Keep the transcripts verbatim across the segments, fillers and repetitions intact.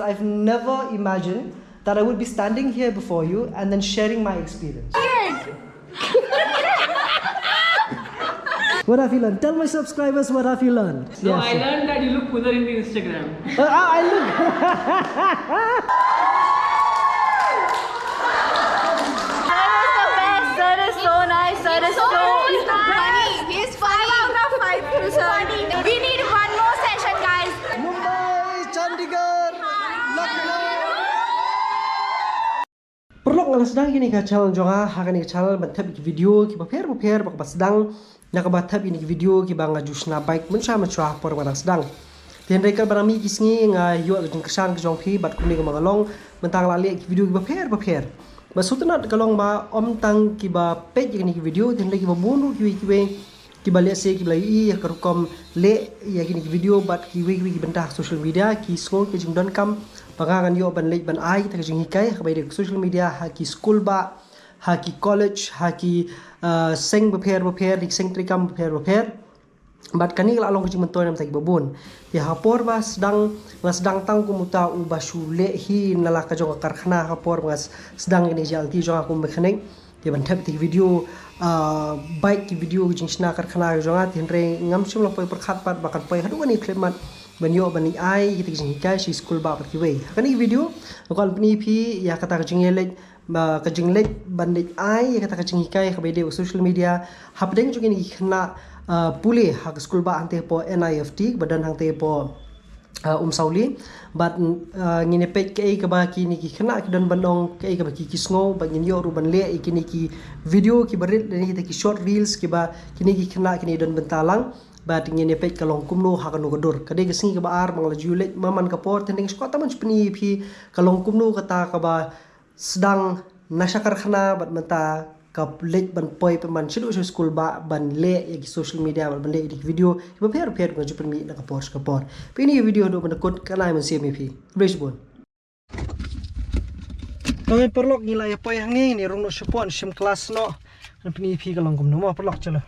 I've never imagined that I would be standing here before you and then sharing my experience. What have you learned? Tell my subscribers, what have you learned? No, I learned that you look cooler in the Instagram. Uh, ah, I look. That is the best. That is so nice. That is so funny. He's funny. We need one more session, guys. Mumbai, Chandigarh, Lucknow. Paralok, nga la sdang kane ka channel jong nga, ha kane ka channel ban thep ki video kiba pher ba pher ba kaba sdang, na kaba thep kine ki video kiba nga ju shna bike mynshuwa mynshuwa ha por ba nga dang sdang. Te hynrei katba nang mih ki sngi nga ïoh ka jingkyrshan ka jong phi bad kumne kumba nga long mynta nga la leh ki video kiba pher ba pher. Bad sngewtynnat ka long ba ym tang kiba peit ïa kine ki video, te hynrei kiba bun ruh kiwei kiwei kiba lehse kiba la ïohi ïa ka rukom leh ïa kine ki video bad kiwei kiwei ki bynta ha social media ki sngew ka jingdonkam ba nga ngan ïoh ban leit ban ai kata ka jinghikai ha kaba ïadei bad social media ha ki skul bah, ha ki college, ha ki, ah, seng bapher bapher, ha ki seng treikam bapher bapher. Bad kane ka la long ka jingmyntoi na ka bynta kiba bun. Te ha por ba sdang, nga sdang tang kum uta uba shu leh hi na la ka jong ka karkhana, ha por ba nga sdang kane ka jingïalti jong nga kum u mechanic. Te ban thep ïa kita ki video, ah, bike, ki video ka jingshna karkhana ka jong nga, te hynrei ngam shym la poi pyrkhat pat ba kan poi haduh kane ka khyllipmat ban ïoh ban leit ai kita ki jinghikai sha ki skul bah bad kiwei. Ha kane ka video nga kwah ban pyni ïa phi ïa kata ka jingïaleit, ba ka jingleit ban leit ai ïa kata ka jinghikai kaba ïadei bad social media hapdeng jong kine ki khynnah, ah, pule ha ka skul bah hangtei hapoh N I F T kaba don hangtei hapoh, ah, Umsawli. Bad, ah, ngin ïa peit kaei kaba kine ki khynnah ki don ban ong, kaei kaba ki, ki sngew, bad ngin ïoh ruh ban leh ïa kine ki video kiba rit lane kita ki short reels kiba kine ki khynnah kine ki don bynta lang. Bad ngin ïa peit ka long kumno ha kano ka dur. Ka dei ka sngi kaba ar ba nga la ju leit man man ka por, te hynrei nga sngewkwah tang ban shu pyni ïa phi ka long kumno kata kaba sdang na sha karkhana bad mynta ka leit ban poi pynban shaduh sha skul bah ban leh ïa ki social media bad ban leh ïa ki video kiba pher pher, nga ju pynmih na ka por sha ka por. Peit ïa kane ka video haduh ban da kut, khublei mynsiem ïa phi. Khublei shibun. Tang paralok, ngi la ïa poi hangne, ngi rung noh shapoh, shim klas noh. Ngan pyni ïa phi ka long kumno mo paralok, chalo.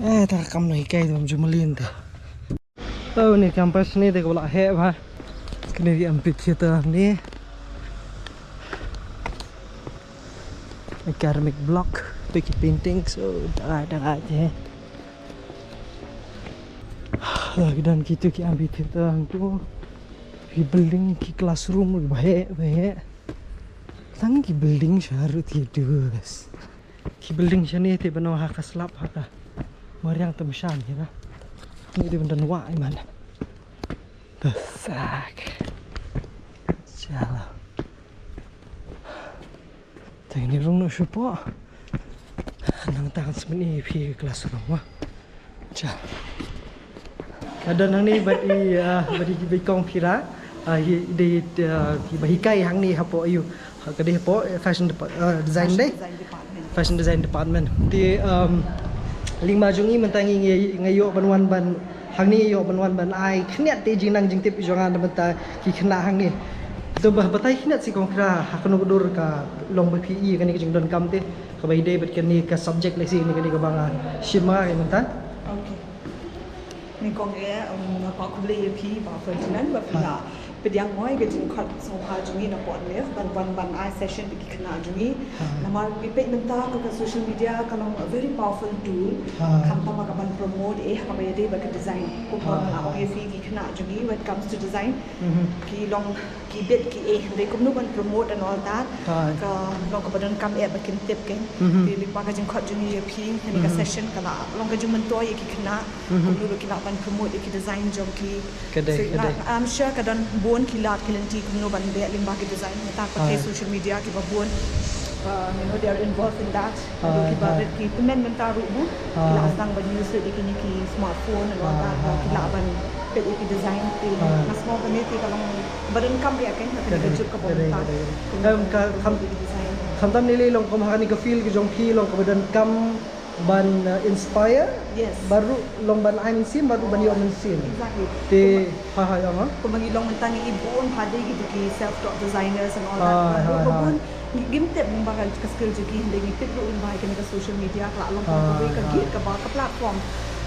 Eh, ta kam noh hikai, te bym ju mlien te. Oh, ne campus ne te ka ba la heh bha. Kane ka amphitheater ne. Ceramic block, peki painting, so da da da je. La ki don kitu ki amphitheater hangtu. Ki building, ki classroom ba heh ba heh. Tang ki building sharut ki dus. Ki building shane te bano ha ka slap ha ka mariang te mashan hi na. Ni te ban don wah i man. Besak. Chalo. Te ni rung noh shapoh. Nang tang smen i phi classroom wa. Cha. Ka don hangne bad i, ah, bad i, bad i kong Phira. Ah, i dei, ah, i ba hikai hangne hapoh aiu. Ha, ka dei hapoh, eh, fashion depa-, ah, design dei. Fashion design department. Te, um, lyngba jong i mynta ngi, ngi, nga ïoh ban wan ban, hangne ïoh ban wan ban ai khyndiat te jingnang jingtip jong nga na bynta ki khynnah hangne. To ba batai khyndiat seh kong Phira, ha kano ka dur ka long ba phi i kane ka jingdonkam te, kaba ïadei bad kane ka subject lehse ne kane kaba nga shim ma ka mynta. Okay. Nyngkong eh, um, nga kwah khublei ïa phi Bah Ferdinand ba phi la pdiang mo ïa ka jingkhot sngewbha jong ngi na Port Left ban wan ban ai session ïa ki khynnah jong ngi. Namar ngi peit mynta ka, ka social media ka long a very powerful tool. Khamtam ha ka ban promote eh ha kaba ïadei bad ka design. Kumba nga la ong ïa phi, ki khynnah jong ngi when it comes to design ki long ki bit ki eh, hynrei kumno ban promote and all that. Ka long kaba donkam eh ba kin tip kein. Te lyngba ka jingkhot jong ngi ïa phi, kane ka session ka la long ka jingmyntoi ïa ki khynnah. Kumno ruh ki lah ban promote ïa ki design jong ki. Ka dei, ka dei. I'm sure ka don bun ki lad ki lynti kumno ban leh lyngba ki design. Mynta ka social media kiba bun, uh, you know, they are involved in that. Ki ba rit ki tymmen mynta ruh mo, ki la sdang ban use ïa kine ki smartphone and all that, ki la ban peit ïa ki design. Te nga sngew kane te ka long ba donkam ïa kane, kane ka juk kaba mynta. Em, ka kham, khamtam ne lei long kum ha kane ka field ka jong phi long kaba donkam ban, uh, inspire. Yes. Bad ruh long ban ai mynsiem, bad ruh ban ïoh mynsiem. Exactly. Te ha ha ïa nga. Kumba ngi long mynta ngi i bun ha dei kito ki self taught designers and all that. Bun ngim tip lyngba ka skill jong ki, hynrei ngi tip ruh lyngba kane ka social media ka la long kawei ka gate kaba, ka platform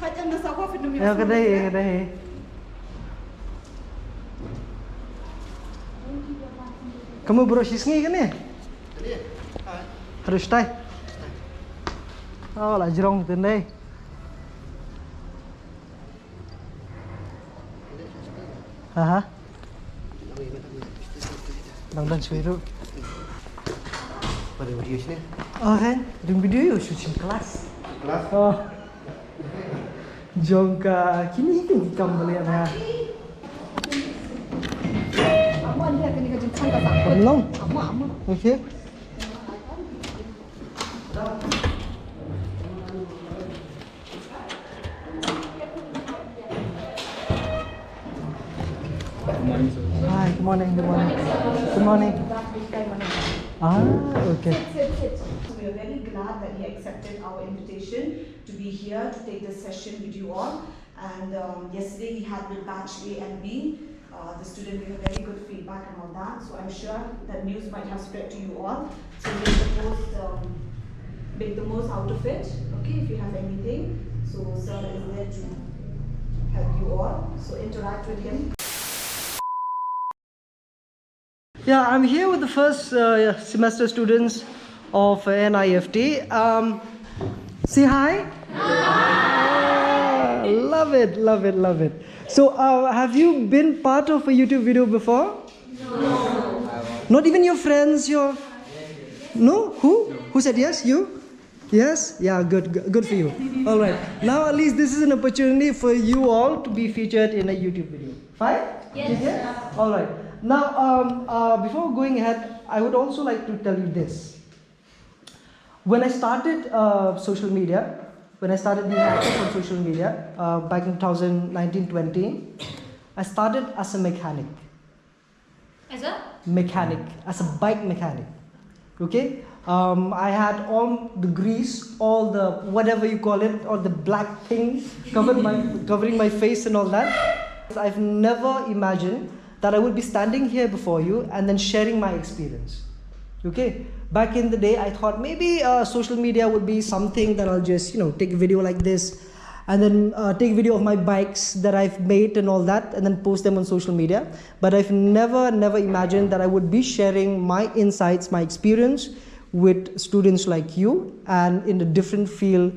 Ka dei, ka dei. Ka mut baroh shi sngi kane? Haduh shatai. Oh, la jrong te ne. Aha. Dang don shuh ruh. Pada video sini. Oh kan, dang video ïa u shu shim class. Class. Oh. Jong ka kine ki kam bale na. Amo ande kane ka jingkhang ka sangkut. Long. Amo, amo. Okay. Hi, good morning, good morning. Good morning. Ah, okay. Sit, sit, sit. We are very glad that he accepted our invitation to be here to take this session with you all. And um, yesterday we had with batch A and B, uh, the student gave a very good feedback and all that. So I'm sure that news might have spread to you all. So make the most, um, make the most out of it. Okay, if you have anything. So sir is there to help you all. So interact with him. Yeah, I'm here with the first uh, semester students of N I F T. Um, say hi. Ah, love it, love it, love it. So, uh, have you been part of a YouTube video before? No. Not even your friends, your. No? Who? Who said yes? You? Yes? Yeah, good, good, good for you. All right. Now, at least this is an opportunity for you all to be featured in a YouTube video. Fine? Yes. Yes? All right. Now, um, uh, before going ahead, I would also like to tell you this. When I started uh, social media, when I started being active on social media uh, back in two thousand nineteen twenty, I started as a mechanic. As a? Mechanic, as a bike mechanic. Okay? Um, I had all the grease, all the whatever you call it, all the black thing covered my, covering my face and all that. I've never imagined that I would be standing here before you and then sharing my experience. Okay? Back in the day, I thought maybe uh, social media would be something that I'll just, you know, take a video like this and then uh, take video of my bikes that I've made and all that and then post them on social media. But I've never, never imagined that I would be sharing my insights, my experience with students like you and in a different field,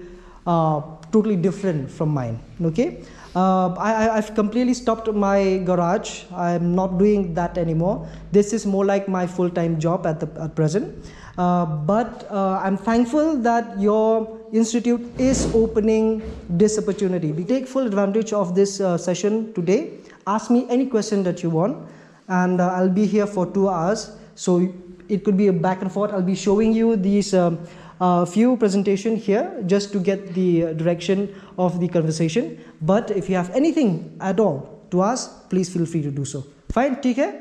uh, totally different from mine. Okay? Uh, I, I- I've completely stopped my garage. I'm not doing that anymore. This is more like my full time job at, the, at present. Uh, but uh, I'm thankful that your institute is opening this opportunity. We take full advantage of this uh, session today. Ask me any question that you want, and uh, I'll be here for two hours. So it could be a back and forth. I'll be showing you these um, uh, few presentation here just to get the uh, direction of the conversation. But if you have anything at all to ask, please feel free to do so. Fine, ठीक है?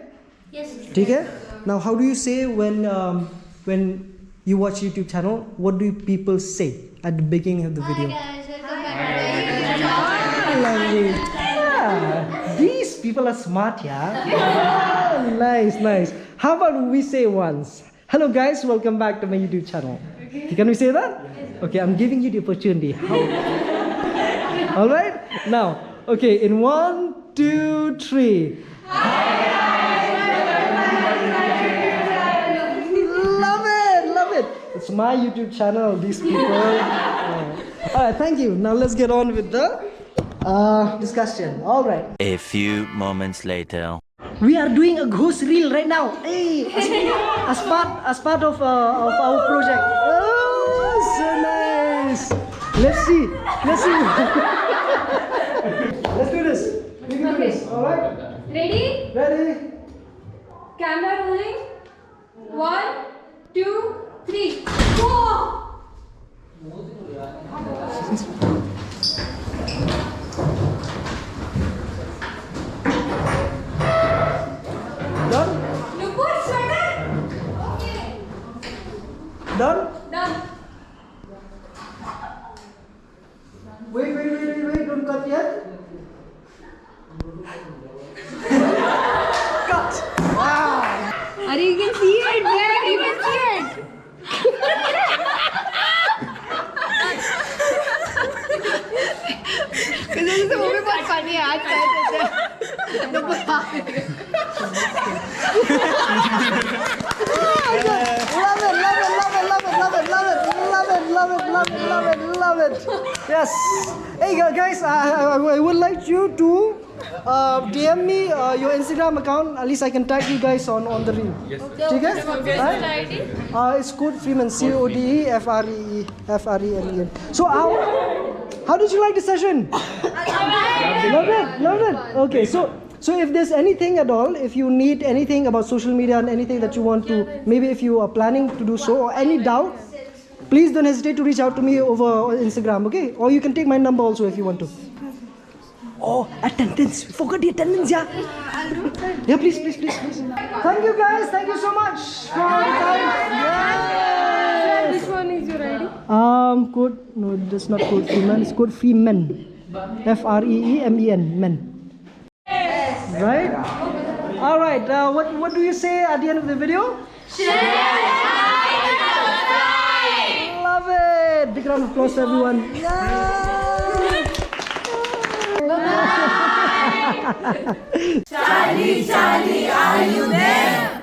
Yes. ठीक है? Now, how do you say when um, when you watch YouTube channel? What do people say at the beginning of the video? Hi guys, welcome back to my YouTube channel. Ah, lovely. Yeah. These people are smart, yeah. Ah, nice, nice. How about we say once? Hello guys, welcome back to my YouTube channel. Okay. Can we say that? Yes. Okay, I'm giving you the opportunity. How? All right. Now, okay, in one, two, three. Love it, love it. It's my YouTube channel, these people. Uh, all right, thank you. Now let's get on with the uh, discussion. All right. A few moments later. We are doing a ghost reel right now. Hey, as, as part as part of uh, of our project. Oh, so nice. Let's see. Let's see. Let's do this. We can do this. All right. Ready? Ready? Camera rolling. One, two, three. Go! Done? Nupur, sweater. Okay. Done? Done. Wait, wait, wait, wait, wait, don't cut yet. Cut. Wow. Are you can see it? Yeah, you can see it. Because this is a movie बहुत funny है आज कर देते हैं. Love it, love it, love it, love it, love it, love it, love it, love it, love it, love it, love it, love it. Yes. Hey, gu- guys, I, I, I would like you to uh, D M me uh, your Instagram account. At least I can tag you guys on, on the reel. ठीक है? Huh? Uh, it's Code Freemen, C O D E F R E E, F R E M E N. So how, how did you like the session? Loved it, loved it. Okay, so so if there's anything at all, if you need anything about social media and anything that you want to, maybe if you are planning to do so, or any doubt, please don't hesitate to reach out to me over Instagram, okay? Or you can take my number also if you want to. Oh, attendance. We forgot the attendance, yeah. Yeah, please, please, please, please. Thank you guys. Thank you so much for your time. Yeah. Which one is your I D? Um, Code. No, that's not Code Freemen. It's Code Freemen. F R E E M E N. Men. Right? All right. Uh, what what do you say at the end of the video? Share, like, and subscribe. Love it. Big round of applause, everyone. Yay. Charlie, Charlie, are you there?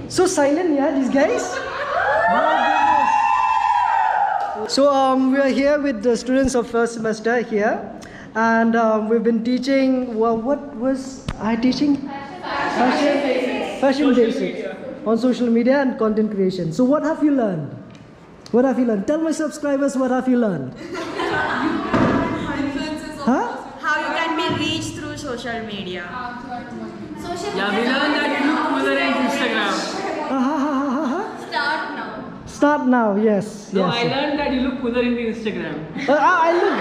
So silent, yeah, these guys. So um, we are here with the students of first semester here, and um, we've been teaching. Well, what was I teaching? Fashion, fashion basics on social media and content creation. So what have you learned? What have you learned? Tell my subscribers what have you learned. Huh? How you can be reached through social media. Yeah, we learned that you look cooler in Instagram. Uh, ha, ha, ha, ha, ha. Start now. Start now, yes. No, yes, I yes. learned that you look cooler in the Instagram. Uh, I, I look.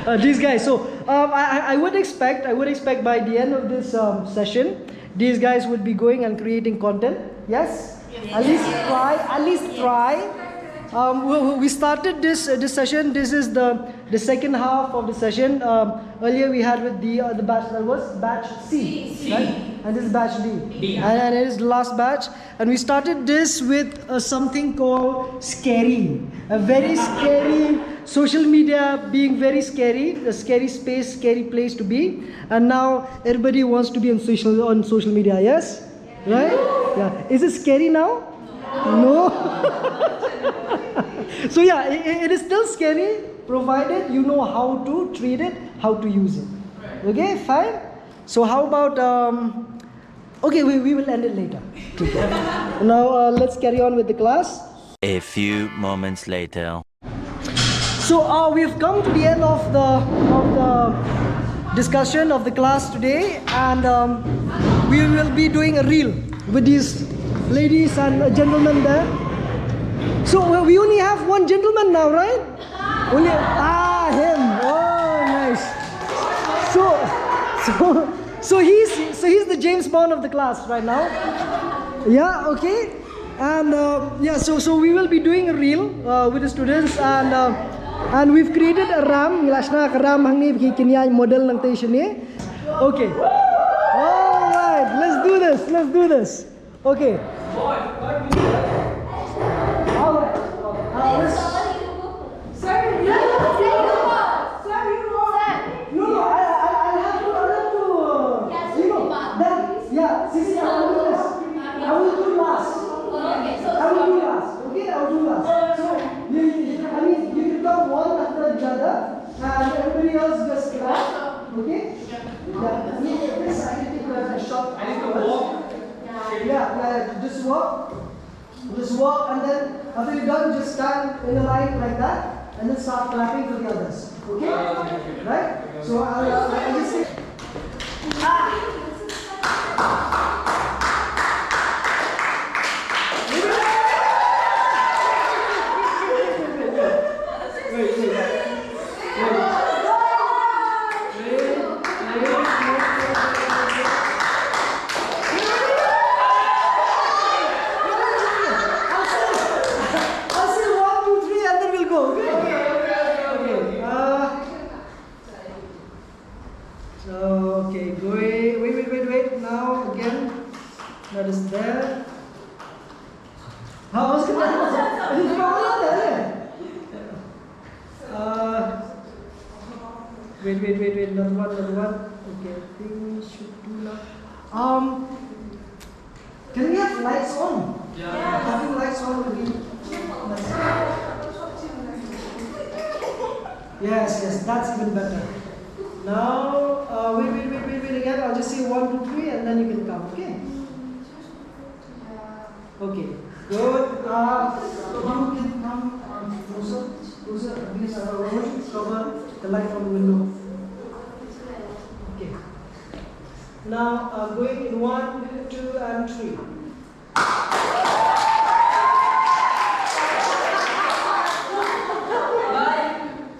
Uh, these guys. So um, I, I I would expect, I would expect by the end of this um, session, these guys would be going and creating content. Yes. At least try. At least try. Um, we, we started this uh, this session. This is the the second half of the session. Um, earlier we had with the uh, the batch that was batch C, C. Right? And this is batch D. D. And, and it is the last batch. And we started this with uh, something called scary. A very scary social media being very scary. A scary space, scary place to be. And now everybody wants to be on social on social media. Yes. Right? Yeah. Is it scary now? No. So yeah, it, it is still scary, provided you know how to treat it, how to use it. Okay, fine. So how about um, okay, we, we will end it later. Now uh, let's carry on with the class. A few moments later. So uh, we've come to the end of the of the discussion of the class today, and um, we will be doing a reel with these ladies and a gentleman there. So we we only have one gentleman now, right? Only ah him. Oh, nice. So so so he's so he's the James Bond of the class right now. Yeah. Okay. And uh, yeah, so so we will be doing a reel uh, with the students, and uh, And we've created a ramp. Ngi la shna ka ramp hangne ba ki kin ïaid model nangta shane. Okay. All right. Let's do this. Let's do this. Okay. All right. Uh, let's Sir, you go. Sir, you go. Sir, you go. Sir. No, no, I, I, I'll have to, I'll have to, uh, Yes, you know, please. That, yeah, see, see, I will do this. I will do last. Okay, so I will do last. Okay, I will do last. So, you, you, I mean, you can talk one after the other, and everybody else just clap. Okay? Yeah, I mean, this I need to grab a shot. I need to walk. Yeah, yeah, just walk. Just walk, and then after you're done, just stand in a line like that, and then start clapping for the others. Okay? Right? So I'll, I'll, I'll just say, ah! Wait, wait, wait. Wait. Wait, wait, wait, wait, wait, wait. I'll say, I'll say one, two, three, and then we'll go, okay? Okay, okay, okay, okay, okay. Uh, so, okay, go away. Wait, wait, wait, wait. Now, again, that is there. How else can I? Uh, wait, wait, wait, wait. Another one, another one. Okay, I think we should do now. Um, can we have lights on? Yeah. Having lights on would be nice. Yes, yes, that's even better. Now, uh, wait, wait, wait, wait, wait again. I'll just say one, two, three, and then you can come, okay? Okay, good. Uh, you can come, um, closer, closer, please. I want you to cover the light from the window. Okay. Now, uh, going in one, two, and three.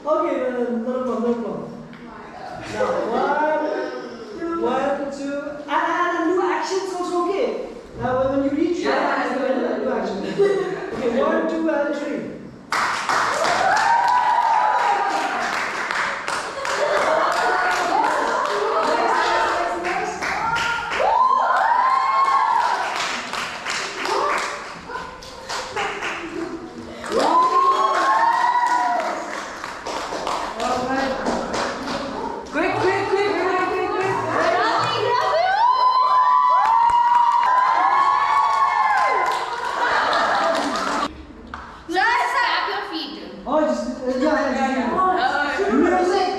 Okay, no, no, no problem, no problem. Now, one, one, two, and, and, and do actions also, okay? Now, when you reach, yeah, yeah, yeah, do action. Okay, one, two, and three. Quick, quick, quick, quick, quick, quick. Just tap your feet. Oh, just, uh, yeah, yeah, yeah, yeah. Music.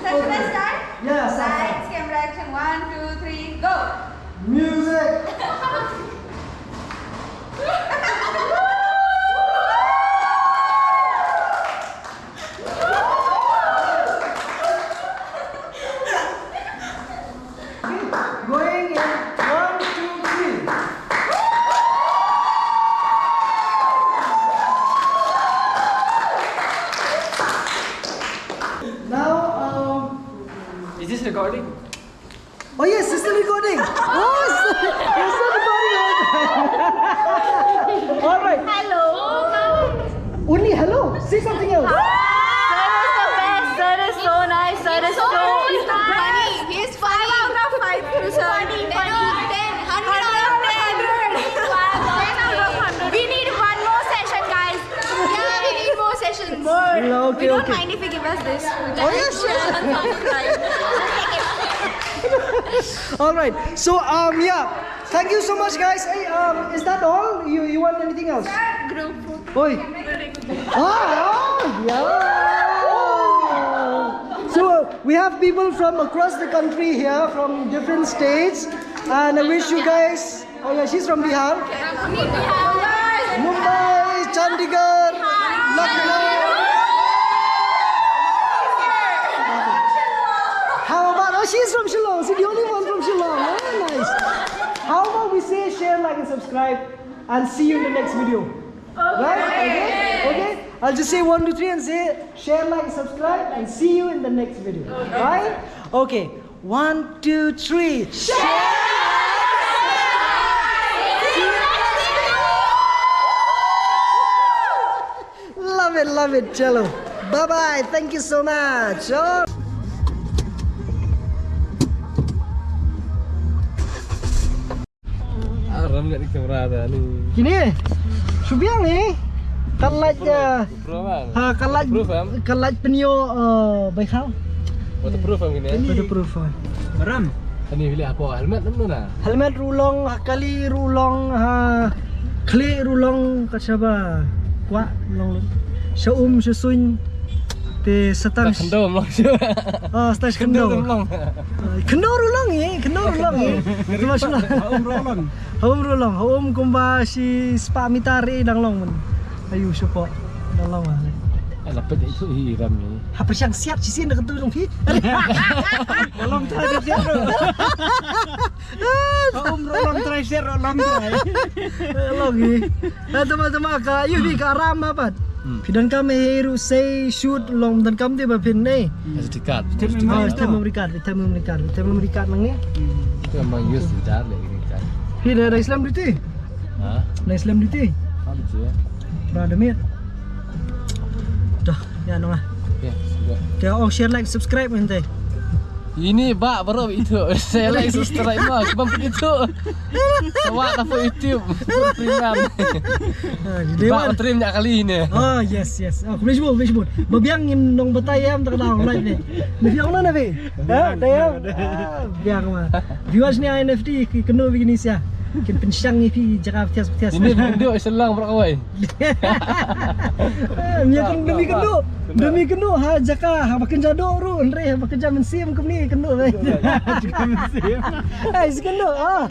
Sir, should I start? Yeah, start, start. Lights, camera, action. One, two, three, go. Music. Going in one, two, three. Now, um, is this recording? Oh yes, it's still recording. Oh, it's, it's still recording. All right. Hello. Only hello. Say something else. Sir is the best. Sir is so nice. Sir is so funny. He's funny. Five out of five to sir. Funny, funny. Ten, hundred out of ten. Ten out of hundred. We need one more session, guys. Yeah, we need more sessions. More. Yeah, okay, okay. We don't mind if you give us this. Oh, yes, yes. All right. So, um, yeah. Thank you so much, guys. Hey, um, is that all? You, you want anything else? Sir, group photo. Oi. Ah, ah, yeah. So, uh, we have people from across the country here, from different states, and I wish you guys. Oh yeah, she's from Bihar. Mumbai, Chandigarh, Lucknow. How about, oh, she's from Shillong. She's the only one from Shillong. Oh, nice. How about we say share, like, and subscribe, and see you in the next video. Right? Okay? Okay? I'll just say one, two, three, and say share, like, subscribe, and see you in the next video. Right? Okay. One, two, three. Share! I love it, chalo. Bye bye, thank you so much. Oh. Ah, ram ngat di kamera ta ni. Kine. Shu biang ni. Ka light, ah, GoPro, man. Ha, ka light, GoPro, fam. Ka light pynïoh, ah, bai khaw. Waterproof, fam, kine. Waterproof, ah. Ram. Ani phi leh hapoh helmet nam na. Helmet ruh long, ha kali ruh long, ha khlieh ruh long, kat shaba. Kwah long long. Sha um, sha suiñ. Te sa tang. Sa khyndew long sha. Ah, sa tang khyndew. Khyndew long. Ah, khyndew ruh long, eh, khyndew ruh long, eh. Te mashallah. Ha um ruh long. Ha um ruh long. Ha um kumba shi spah mitar, eh, dang long man. Ayu, shapoh. Dang long, ah. Ala pet itu hi ram ni. Ha pyrshang siat shisien da katu long phi. Long trai siat ruh. Ha um ruh long trai, siat ruh long trai. Long hi. Ha, tama, tama ka, yu bi ka ram ma pat. Hmm. Phi donkam hi ruh sei shoot long, donkam te ba phin ne. SD card. Stem memory. Ah, stem memory card, stem memory card, stem memory card nang ni. Hmm. Itu memang use di jar le ini kan. Phi da, da Islam duty? Ha? Da Islam duty? Apa tu ya? Ba da mit. Dah, ya nong ah. Okay, sudah. Te ong share, like, subscribe nanti. Ini ba baru itu. Saya like subscribe mah, cuma begitu. Sawat apa YouTube? Premium. Ah, di ba dewan. Stream nya kali ini. Oh, yes, yes. Oh, khublei shibun, khublei shibun. Ba biang ngin nong batai em, tak ada online ni. Ni biang na nabi. Ha, dayang. Ah, biang ma. Viewers ni I N F T ki kynduh bikini sia. Kin pynshang ïa phi jaka btias btias. Ini kynduh selang bro kawai. Eh, ïa kynduh, demi kynduh. Demi kynduh ha jaka ha ba kynja duh ruh, hynrei ha ba kynja mynsiem kumne kynduh. Jaka mynsiem. Ai si kynduh ah.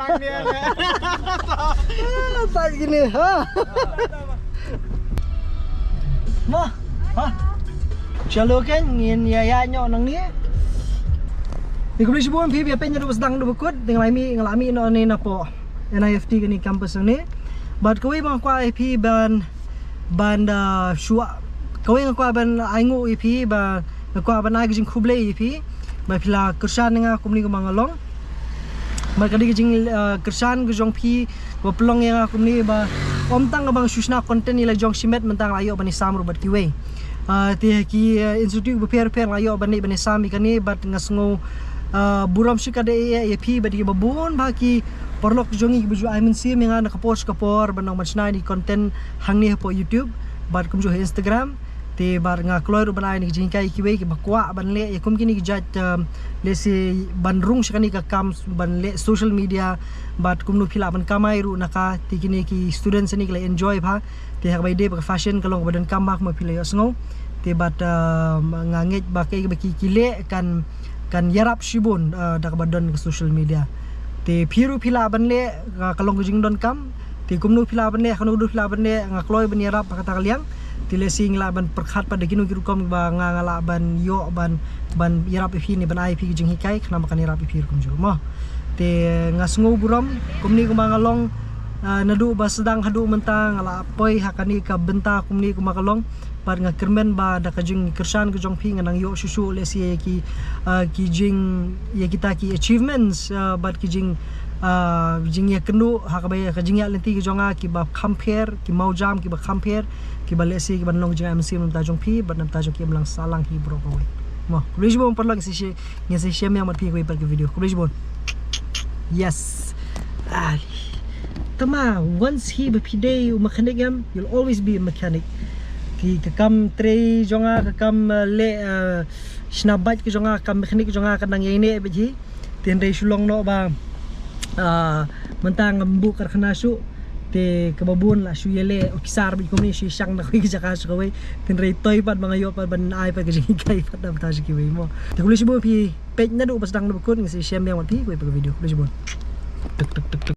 Ah, tak gini ha. Mo, ha. Chalo kan ngin ïa ïa ñiuh nangne. Te khublei shibun phi ba peit naduh ba sdang haduh ba kut, te nga la mih, nga la mih noh ne napoh N I F T kane campus nangne. Bad kawei ba nga kwah ïa phi ban, ban da shuwa. Kawei nga kwah ban ai nguh ïa phi ba nga kwah ban ai ka jingkhublei ïa phi. Ba phi la kyrshan ïa nga kumne kumba nga long. Bad ka dei ka jing, eh, kyrshan ka jong phi ba pynlong ïa nga kumne ba ym tang ba nga shu shna content ïa la jong shimet, mynta nga la ïoh ban ïasam ruh bad kiwei. Ah, te ki, eh, institute bapher bapher nga la ïoh ban leit ban ïasam ïa kane bad nga sngew, ah, burom shikatdei ïa phi bad ïa ba bun ba ki paralok jong ngi kiba ju ai mynsiem ïa nga na ka por sha ka por ban ong ban shna ïa ki content hangne hapoh YouTube bad kumjuh ha Instagram. Te bad nga kloi ruh ban ai ïa ka jinghikai ïa kiwei kiba kwah ban leh ïa kum kine ki jait, um, lehse ban rung sha kane ka kam ban leh social media bad kumno phi lah ban kamai ruh na ka, te kine ki students ne ki la enjoy bha. Te ha kaba ïadei bad ka fashion ka long kaba donkam bha kumba phi la ïohsngew. Te bad, um, nga ngeit ba kaei kaba ki, ki leh kan, kan ïarap shibun, uh, da kaba don ka social media. Te phi ruh phi lah ban leh, uh, ka long ka jingdonkam. Te kumno phi lah ban leh, kano kano phi lah ban leh, nga kloi ban ïarap ha kata ka liang. Te lehse ngi lah ban pyrkhat pat da kino ki rukom ba nga, nga lah ban ïoh ban, ban ïarap ïa phi ne ban ai ïa phi ki jinghikai, khnang ba kan ïarap ïa phi ruh kumjuh mo. Te nga sngew burom kumne kumba nga long, ah, naduh ba sdang haduh mynta nga la poi ha kane ka bynta kumne kumba ka long. Bad nga kyrmen ba da ka jingkyrshan ka jong phi ngan nang ïoh shuh shuh lehse ïa ki, ah, ki jing, ïa kita ki achievements, ah, bad ki jing, ah, jingïakynduh ha kaba ïa ka jingïaid lynti ka jong nga kiba kham pher, ki mawjam kiba kham pher, kiba lehse kiba long ka jingai mynsiem na bynta jong phi bad na bynta jong ki imlang sahlang hi baroh kawei. Mo, khublei shibun paralok, ngin sa ïashem, ngin sa ïashem biang bad phi ha kawei pat ka video. Khublei shibun. Yes. Ah. Tama, once hi ba phi dei u mechanic em, you'll always be a mechanic. Ki, ka kam trei jong nga, ka kam, eh, leh, eh, shna bike ka jong nga, ka kam mechanic jong nga ka dang ïaineh beit hi. Te hynrei shu long noh ba, ah, mynta ngam buh karkhana shuh. Te kaba bun la shu ïaleh officer beit kumne, shu shang na kawei ka jaka sha kawei. Te hynrei toi pat ba nga ïoh pat ban ai pat ka jinghikai pat na bynta sha kiwei mo. Te khublei shibun phi peit naduh ba sdang haduh ba kut, ngin sa ïashem biang bad phi ha kawei pat ka video. Khublei shibun. Tuk, tuk, tuk, tuk.